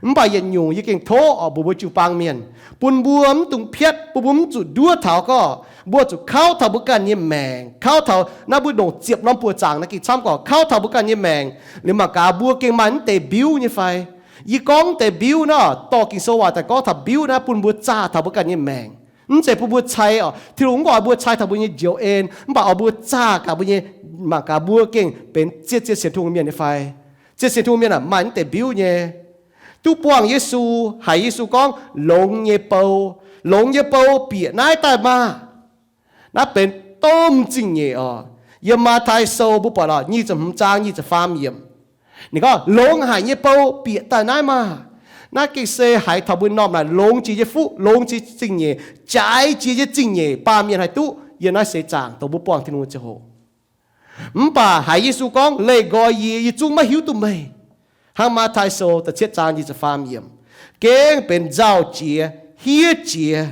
Mv baac yietc nyungc yie gengh tov oc mbuox mbuo jiu-baang mienh, bun mbuo mv dungx piatv, bun mbuo mv zuqc nduov taux gorngv mbuo zuqc kauv taux mbuo ganh nyei maengc, kauv taux naaiv mbuo ndongc ziepc norm buoz zaangc naaiv gengh camv gorqv kauv taux mbuo ganh nyei maengc. Liuz mangc gaax mbuo gengh maaih mv deix mbiuv nyei fai? Yie gorngv mv deix mbiuv naaiv, dorh Ging-Sou waac daaih gorngv taux mbiuv naaiv bun mbuo zaah taux mbuo ganh nyei maengc. Mv zeiz bun mbuo cai oc. Tin-Hungh mv oix mbuo cai taux mbuo nyei njoux en, mv baac oix mbuo zaah gaax mbuo nyei, mangc gaax mbuo gengh benx zien-zien sienx Tin-Hungh mienh nyei fai. Zien sienx Tin-Hungh mienh aah, maaih mv deix mbiuv nyei. Duqv buangh Yesu, haiz Yesu gorngv, longx nyei bou, longx nyei bou bieqc naaiv daaih maah! Naaiv benx domh zingh nyeic oc. Yiem Matv^tai Sou mbuo buatc oc, nyic ziepc hmz zaang nyic ziepc faam yiemc. Ninh gorngv, longx haic nyei bou bieqc daaih naaiv maah! Naaiv gengh se haiz taux mbuo norm naaic longx jiex nyei fuqv, longx jiex zingh nyeic, jaaix jiex nyei zingh nyeic, baamh mienh haih duqv yiem naaiv seix zaangc dongh mbuo buangh Tin-Hungh ziangh hoc. Mv baac haiz Yesu gorngv, leih nqoi yie, yie zungv maiv hiuv duqv meih. Hnangv Matv^tai Sou da'cietv zaang nyic ziepc faam yiemc, gengh benx nzauh jiex, hiev jiex.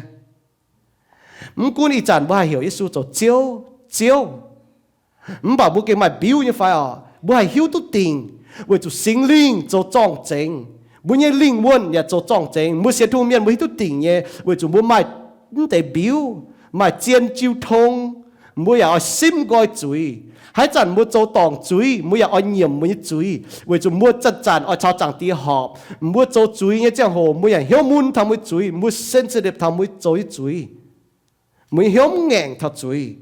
Mv gunv ih zanc mbuo haih heuc Yesu zoux Ziouv, Ziouv, mv baac mbuo gengh maaih mbiuv nyei fai oc? Mbuo haih hiuv duqv dingc, weic zuqc Singx Lingh zoux zorng-zengx. Mbuo nyei lingh wuonh yaac zoux zorng-zengx. Mbuo sienx Tin-Hungh mienh mbuo hiuv duqv dingc nyei, weic zuqc mbuo maaih mv deix mbiuv, maaih zien jiu tong. Mbuo yaac oix simv nqoi zuiz. Haaix zanc mbuo zoux dorngc zuiz, mbuo yaac oix nyiemc mbuo nyei zuiz, weic zuqc mbuo zanc-zanc oix caux Zaangc Diex horpc. Mbuo zoux zuiz nyei ziangh hoc, mbuo yaac hnyouv mun taux mbuo zuiz, mbuo sensitive taux mbuo zoux nyei zuiz, mbuo nyei hnyouv mv ngaengc taux zuiz.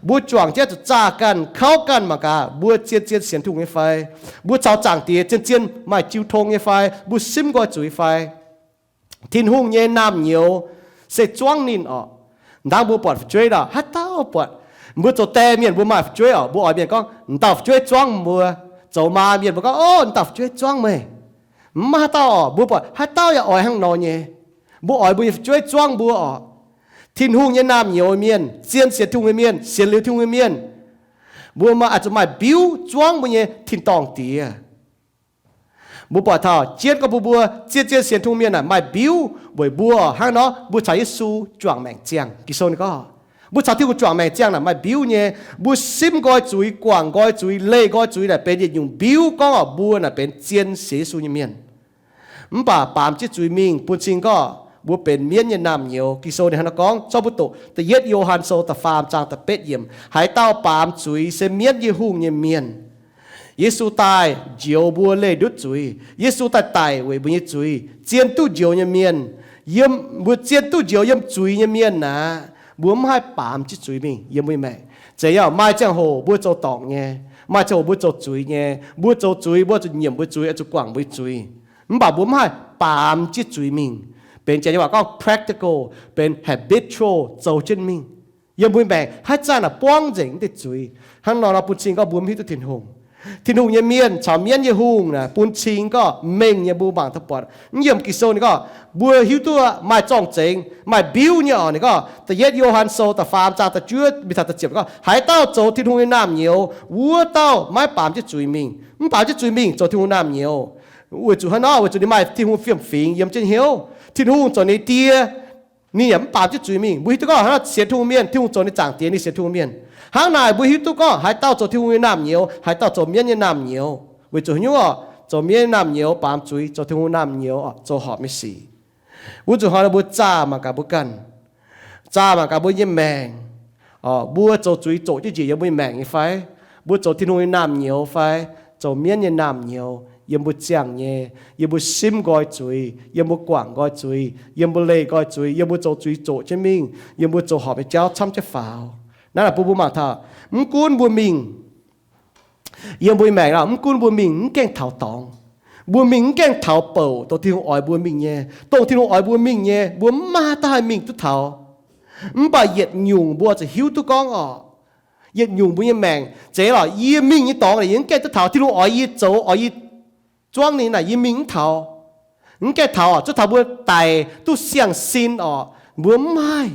Mbuo juangc jienv zuqc zaah ganh, kauv ganh mangc gaax mbuo zien-zien sienx Tin-Hungh nyei fai? Mbuo caux Zaangc Diex zien-zien maaih jiu tong nyei fai? Mbuo simv nqoi zuiz fai? Tin-Hungh nyei naamh nyouz se zuangv ninh oc. Hnangv mbuo buatc fu'jueiv nor, haaix dauh buatc, mbuo zoux die mienh mbuo maaih fu'jueiv oc, mbuo oix mienh gorngv, m'dauh fu'jueiv zuangv mbuo. Zoux maa mienh mbuo gorngv, ov, m'dauh fu'jueiv zuangv meih. Mv maaih haaix dauh oc, mbuo buatc haaix dauh yaac oix hnangv nor nyei. Mbuo oix mbuo nyei fu'jueiv zuangv mbuo oc. Tin-Hungh nyei naamh nyouz mienh, zien sienx Tin-Hungh nyei mienh, sienx liuz Tin-Hungh nyei mienh, mbuo maaih, oix zuqc maaih mbiuv zuangv mbuo nyei tin-dorngh Diex. Mbuo buatc taux jienv gorngv bun mbuo zien-zien sienx Tin-Hungh mienh aah, maaih mbiuv weic mbuo hnangv nor mbuo caux Yesu juangc maengc ziangh. Ging-Sou ninh gorngv, Mbuo caux Tin-Hungh juangc maengc ziangh naaic maaih mbiuv nyei. Mbuo simv nqoi zuiz, guangc nqoi zuiz, leih nqoi zuiz naaic benx yietc nyungc mbiuv gorngv orqc, mbuo naaic benx zien sienx Yesu nyei mienh. Mv baac baamz jienv zuiz mingh bun cing gorngv mbuo benx mienv nyei naamh nyouz. Ging-Sou ninh hnangv naaiv gorngv, zorqv mbuo doqc da'yietv Yo^han Sou da'faam zaang da'betv yiemc, haaix dauh baamz zuiz se mienv yie hungh nyei mienh. Yesu daaih njoux mbuo leih ndutv zuiz. Yesu daaih daic weic mbuo nyei zuiz, zien duqv njoux nyei mienh. Yiem mbuo zien duqv njoux yiem zuiz nyei mienh aqv, mbuo mv haih baamz jienv zuiz mingh yiem mbuo nyei maengc. Zeiz yaac maaih ziangh hoc mbuo zoux dorngc nyei, maaih ziangh hoc mbuo zoux zuiz nyei. Mbuo zoux zuiz, mbuo zuqc nyiemc mbuo zuiz, oix zuqc guangc mbuo zuiz. Mv baac mbuo mv haih baamz jienv zuiz mingh. Benx janx nyei waac gorngv practical, benx habitual, zoux jienv mingh. Yiem mbuo nyei maengc haaix zanc naaic buangv nzengc deix zuiz. Hnangv nor nor bun cing gorngv mbuo mv hiuv duqv Tin-Hungh. Tin-Hungh nyei mienh caux mienv nyei hungh naaic bun cing gorngv mengh nyei mbuo mangc duqv buatc. Mv yiem Ging-Sou ninh gorngv, mbuo hiuv duqv maaih zorng-zengx, maaih mbiuv nyei orqc. Ninh gorngv da'yietv Yo^han Sou da'faam zaang da'juov mingh taux da'ziepc gorngv, haaix dauh zoux Tin-Hungh nyei naamh nyouz, wuov dauh maiv baamz jienv zuiz mingh. Mv baamz jienv zuiz mingh zoux Tin-Hungh naamh nyouz. Weic zuqc hnangv nor, weic zuqc ninh maaih Tin-Hungh fiem-fingx yiem jienv hnyouv. Tin-Hungh zoux ninh die, ninh yaac mv baamz jienv zuiz mingh. Mbuo hiuv duqv gorngv hnangv naaiv sienx Tin-Hungh mienh, Tin-Hungh zoux ninh zaangc Diex, ninh sienx Tin-Hungh mienh. Hnangv naaic mbuo hiuv duqv gorngv haaix dauh zoux Tin-Hungh nyei naamh nyouz, haaix dauh zoux mienv nyei naamh nyouz. Weic zuqc haaix nyungc orqc? Zoux mienv nyei naamh nyouz baamz zuiz, zoux Tin-Hungh naamh nyouz orqc, zoux horpc nyei sic. Wuov zuqc hnoi mbuo zaah mangc gaax mbuo ganh, zaah mangc gaax mbuo nyei maengc. Mbuo zoux zuiz zoqc jienv njiec yiem mbuo nyei maengc nyei fai? Mbuo zoux Tin-Hungh nyei naamh nyouz fai zoux mienv nyei naamh nyouz? Yiem mbuo ziangh nyei, yiem mbuo simv nqoi zuiz, yiem mbuo guangc nqoi zuiz, yiem mbuo leih nqoi zuiz, yiem mbuo zoux zuiz zoqc jienv mingh, yiem mbuo zoux horpc nyei jauv camv jienv faaux. Naaiv naaic bun mbuo mangc taux, mv gunv mbuo mingh yiem mbuo nyei maengc, mv gunv mbuo mingh mv gaengh taux dorngx, mbuo mingh mv gaengh taux bouc dongh Tin-Hungh oix mbuo mingh nyei. Dongh Tin-Hungh oix mbuo mingh nyei, mbuo mv maaih dauh haih mingh duqv taux. Mv baac yietc nyungc mbuo zuqc hiuv duqv gorngv orqc, yietc nyungc mbuo nyei maengc zeiz lorqc, yie mingh nyei dorngx naaic yie mv gaengh duqv taux. Tin-Hungh oix yie zoux, oix yie zuangv ninh naaic yie mingh mv taux. Mv gaengh taux, zuov taux mbuo daic duqv siang-sin orqc, mbuo mv maaih.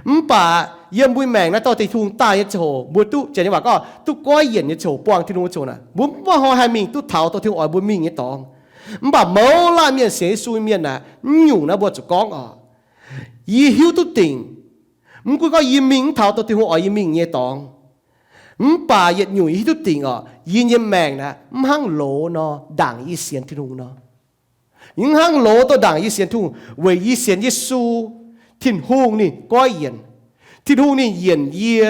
Mv baac yiem mbuo maengc naaiv dorh Tin-Hungh daaih nyei ziangh hoc, mbuo duqv, janx nyei waac gorngv duqv goiv yienc nyei ziangh hoc, buangh Tin-Hungh nyei ziangh hoc naaic, mbuo mv maaih hnoi haih mingh duqv taux dongh Tin-Hungh oix mbuo mingh nyei dorngx. Mv baac mouz laanh mienh sienx Yesu nyei mienh naaic, mv nyungc naaiv mbuo zuqc gorngv orqc, yie hiuv duqv dingc. Mv gunv gorngv yie mingh mv taux dongh Tin-Hungh oix yie mingh nyei dorngx, mv baac yietc nyungc yie hiuv duqv dingc orqc, yie nyei maengc naaic mv hnangv loz nor ndaangc yie sienx Tin-Hungh nor. Mv hnangv loz dongh ndaangc yie sienx Tin-Hungh, weic yie sienx Yesu. Tin-Hungh ninh goiv yienc. Tin-Hungh ninh yienc yie,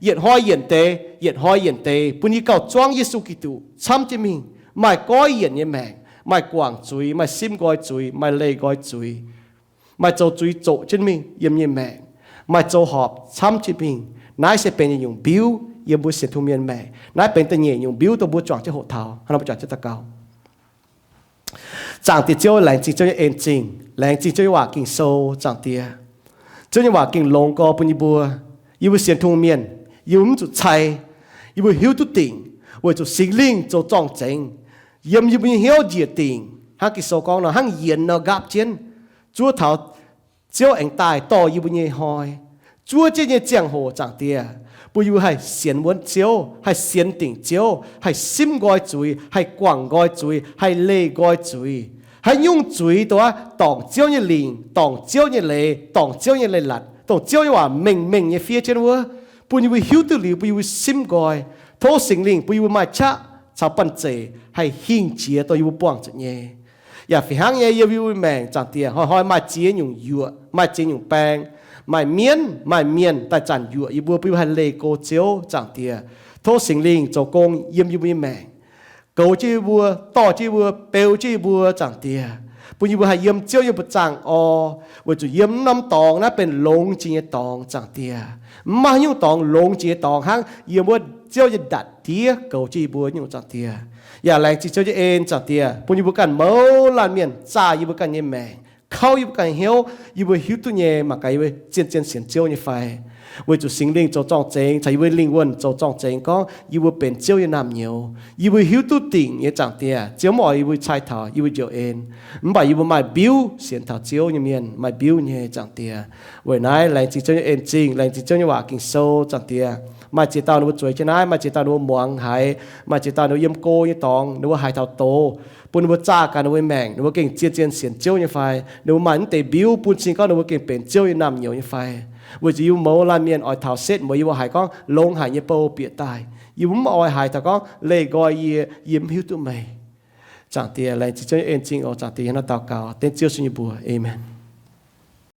yietc hnoi yienc deix, yietc hnoi yienc deix, bun yie gauh zuangv Yesu Giduc camv jienv mingh, maaih goiv yienc nyei maengc, maaih guangc zuiz, maaih simv nqoi zuiz, maaih leih nqoi zuiz, maaih zoux zuiz zoqc jienv mingh yiem nyei maengc, maaih zoux horpc camv jienv mingh. Naaiv se benx yietc nyungc mbiuv yiem mbuo sienx Tin-Hungh mienh maengc. Naaiv benx da'nyeic nyungc mbiuv dongh mbuo juangc jienv hoqc taux. Hnangv nor mbuo juangc jienv daux gaux. Zaangc Diex Ziouv, laengz zingh Ziouv nyei en zingh, laengz zingh Ziouv nyei waac Ging-Sou, Zaangc Diex. Ziouv nyei waac gengh longx gorx bun yie mbuo. Yie mbuo sienx Tin-Hungh mienh, yie mbuo mv zuqc cai. Yie mbuo hiuv duqv dingc, weic zuqc Singx Lingh zoux zorng-zengx yiem yie mbuo nyei hnyouv njiec dingc, hnangv Ging-Sou gorngv nor, hnangv yienx nor nqaapv jienv, zuov taux Ziouv aengx daaih dorh yie mbuo nyei hnoi. Zuov jienv nyei ziangh hoc, Zaangc Diex, bun yie mbuo haih sienx wuonv Ziouv, haih sienx dingc Ziouv, haih simv nqoi zuiz, haih guangc nqoi zuiz, haih leih nqoi zuiz. Haaix nyungc zuiz dongh aav dorngc Ziouv nyei lingc, dorngc Ziouv nyei leiz, dorngc Ziouv nyei leiz-latc, dongh Ziouv nyei waac mengh mengh nyei fiev jienv wuov, bun yie mbuo hiuv duqv liuz, bun yie mbuo simv nqoi. Tov Singx Lingh bun yie mbuo maaih qaqv caux banh zeic haih hingh jiex dongh yie mbuo buangh zuqc nyei. Yaac fih hnangv nyei, yiem yie mbuo maengc, Zaangc Diex, hnoi-hnoi maaih ziex nyungc yuoqc, maaih ziex nyungc baeng, maaih mienv, maaih mienh daaih zanc yuoqc yie mbuo, bun yie mbuo haih leih go Ziouv, Zaangc Diex. Tov Singx Lingh zoux gong yiem yie mbuo nyei maengc, goux jienv yie mbuo, dorh jienv yie mbuo, beu jienv yie mbuo, Zaangc Diex, bun yie mbuo haih yiem Ziouv nyei mbuoqc zaangh orv, weic zuqc yiem norm dorngx naaiv benx longx jiex nyei dorngx, Zaangc Diex. Mv maaih haaix nyungc dorngx longx jiex nyei dorngx hnangv yiem wuov Ziouv nyei ndatc diev goux jienv yie mbuo nyungc, Zaangc Diex. Yaac laengz zingh Ziouv nyei en, Zaangc Diex, bun yie mbuo ganh mouz laanh mienh zaah yie mbuo ganh nyei maengc, kauv yie mbuo ganh hnyouv, yie mbuo hiuv duqv nyei mangc gaax yie mbuo zien-zien sienx Ziouv nyei fai. Weic zuqc Singx Lingh zoux zorng-zengx caux yie mbuo lingh wuonh zoux zorng-zengx gorngv yie mbuo benx Ziouv nyei naamh nyouz. Yie mbuo hiuv duqv dingc nyei, Zaangc Diex, Ziouv mv oix yie mbuo cai taux yie mbuo njoux en, mv baac yie mbuo maaih mbiuv sienx taux Ziouv nyei mienh, maaih mbiuv nyei, Zaangc Diex. Weic naaiv laengz zingh Ziouv nyei en zingh, laengz zingh Ziouv nyei waac Ging-Sou, Zaangc Diex. Maaih ziex dauh ninh mbuo zueiz jienv naaiv, maaih ziex dauh ninh mbuo muangx haiz, maaih ziex dauh ninh mbuo yiem go nyei dorngx ninh mbuo haiz taux doz, bun ninh mbuo zaah gaax ninh mbuo nyei maengc, ninh mbuo gengh zien-zien sienx Ziouv nyei fai. Ninh mbuo maaih mv deix mbiuv bun cing gorngv ninh mbuo gengh benx Ziouv nyei naamh nyouz nyei fai. Weic zuqc yie mbuo mouz laanh mienh oix taux setv mueiz yie mbuo haiz gorngv longx haic nyei bou bieqc daaih. Yie mbuo mv oix haiz taux gorngv leih nqoi yie, yie mv hiuv duqv meih. Zaangc Diex, laengz zingh Ziouv nyei en zingh oc. Zaangc Diex, yie hnangv naaiv daux gaux dengv Ziouv sun nyei mbuox. Aamen.